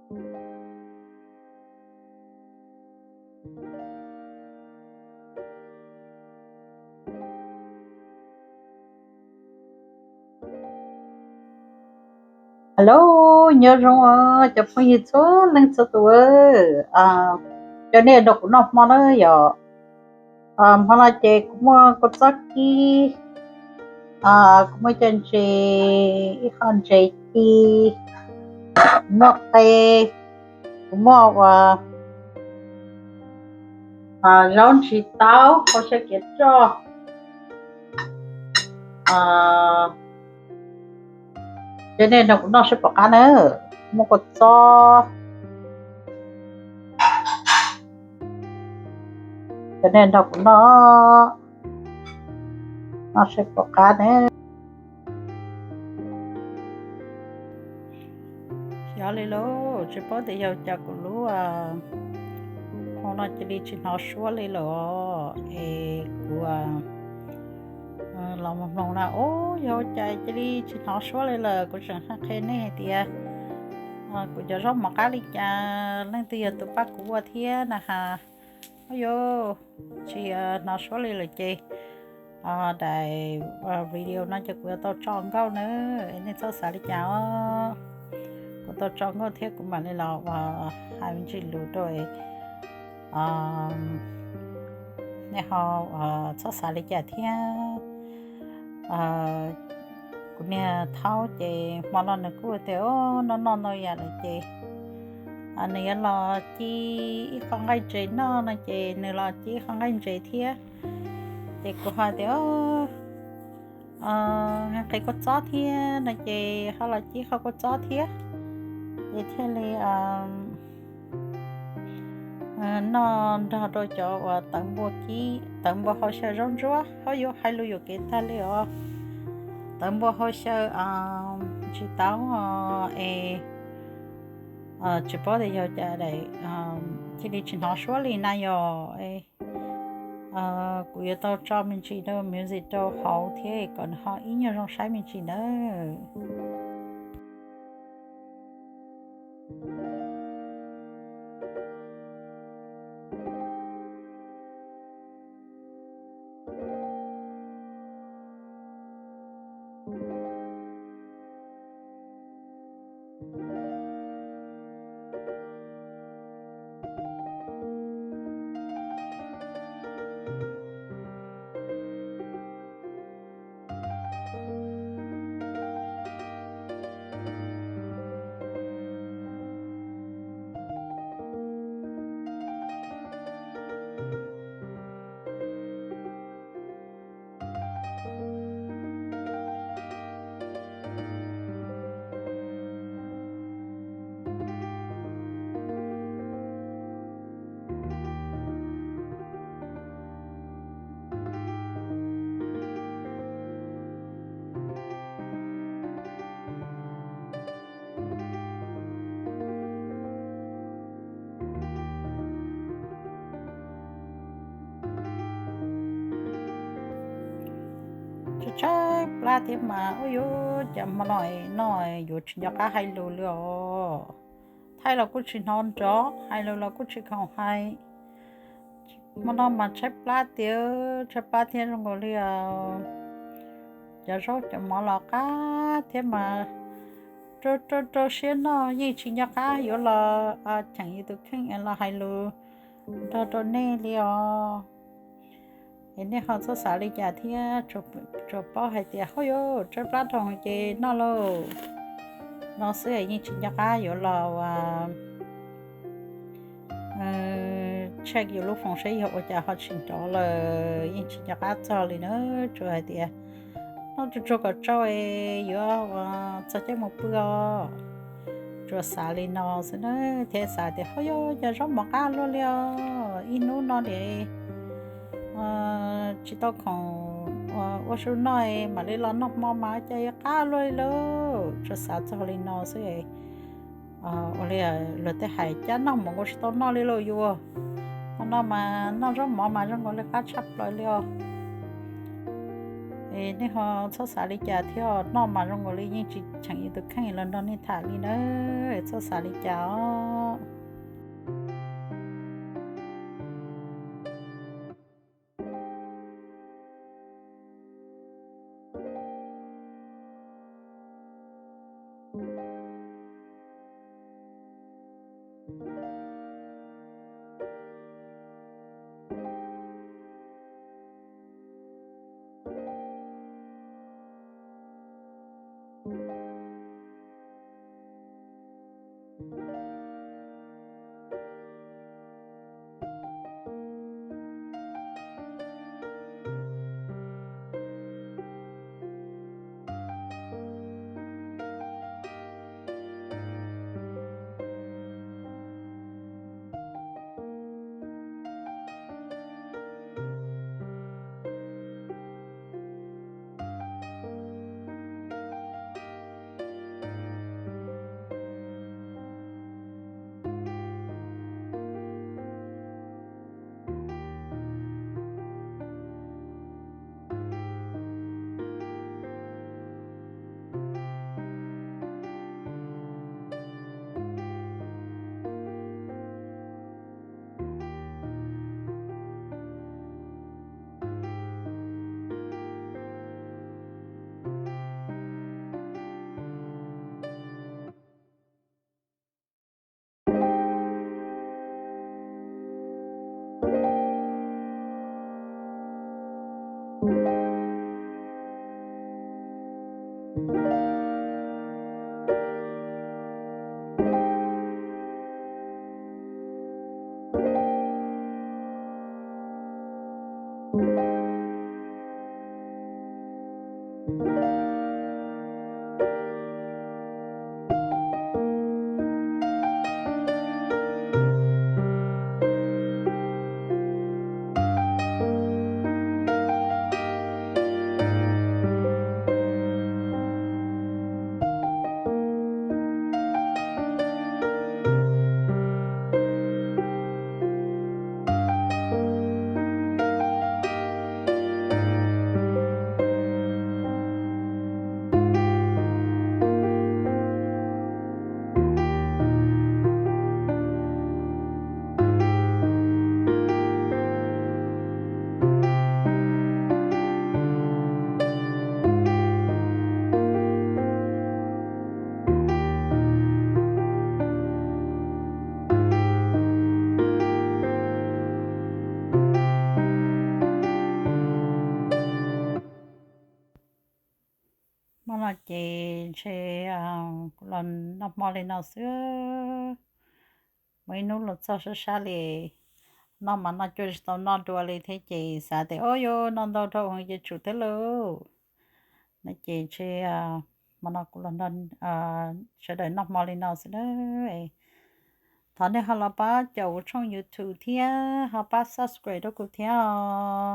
Hello, nyob zoo os cov phooj ywg txhua leej txhua tus. Cov nej nrog kuv noj hmo na yom. Hmo no ces kuv muaj kua txob kib, kuv muaj cov ntses, ib qho ntses ci, kuv muaj qe, kuv muaj ua zaub ntsis taub hau xyaw kiav roj. Ces nej nrog kuv noj seb puas qab na. Muaj kua txob, ces nej nrog kuv noj, noj seb puas qab na. Xyov li lauj, tsis paub tias yog cas kuv lub hmo no cia li tsis hnov suab li lawm es kuv los mloog mloog na, ub, yog cas cia li tsis hnov suab li lawm. Kuv tseem hais qhia nej hais tias kuv cov zaub mov qab li cas, leej twg yog tus pab kuv ua thiab na has. Ub yuv, tsis hnov suab li lawm ces daim video no ces kuv yuav tau tso nkauj na, nej txhob xav li cas os. Kuv tau tso nkauj thiab kuv mam li los ua hais me ntsis lus rau nej ho txhob xav li cas thiab. Kuv niag thaub ces hmo no nws kuj tias noj noj ntau yam lawm ces nws yuav los ci ib qho nqaij ntses noj no ces nws los ci ib qho nqaij ntses thiab. Ces kuv hais tias nqhis kua txob thiab no ces ho los ci ib qho kua txob thiab. Ces thiaj li noj nrog rau cov uas tawv npua kib, tawv npua hau xyaw zaub ntsuab, hauv yuav hais lus yuam kev tag li os. Tawv npua hau xyaw ntsis taub es tsis paub tias yog cas daim cia li tsis hnov suab li na yog. Kuv yuav tau tso me ntsis rau music rau hauv thiab kom nws ho ib nyuag zoo saib me ntsis nawb. Tshaib tshaib plab thiab mas, ub yuv, cas hmo no noj yuav tsis nco qab hais lus li os. Thaij los kuj tsis hnov nrov, hais lus los kuj tsis khoom hais. Hmo no mas tshaib plab tiag, tshaib plab thiab zoo nkaus li cov zaub cov mov los qab thiab mas rau rau rau siab noj yeej tsis nco qab yuav los cheem yus tus kheej los hais lus nrog rau nej li os. Es nej ho txhob xav li cas thiab, tsuas paub hais tias hauj yuv tshaib plab dhau ces noj lauj no xwb, yeej tsis nco qab yuav los check yus lub foos seb yog ua cas ho tsis nrov lawm, yeej tsis nco qab txog li na. Tsuas hais tias noj tsuag tsuag kom tsau es yuav ua txog caij mus pw os. Tsuas xav li no xwb na, thiab xav tias hauj yuv, cas zaub mov qab luaj li os, ib hnub no niam tsis tau khoom ua su noj mam li los noj hmo mas cas yuav qab luaj li lauj. Tsuas xav txog li no xwb. Ua li luag tej hais cab noj mov nkaus tsis tau noj li lauj yuav. Hmo no mas noj zaub mov mas zoo nkaus li qab tshaj plaws li os. Nej ho txhob xav li cas thiab, noj mas zoo nkaus li yeej tsis cheem yus tus kheej los nrog nej tham li na, txhob xav li cas os. Hmo no ces ntshe los noj hmo li no xwb. Muaj ib hnub los txog sab sab li, noj mas noj cuaj tsis tau noj dua li thiab ces xav tias, o, yuav noj ntau dhau heev ces tsum thiab lauj. No ces ntshe hmo no kuv los nrog sawv daws noj hmo li no xwb na. Thov nej ho los pab caum kuv tshooj YouTube thiab ho pab subscribe rau kuv thiab os.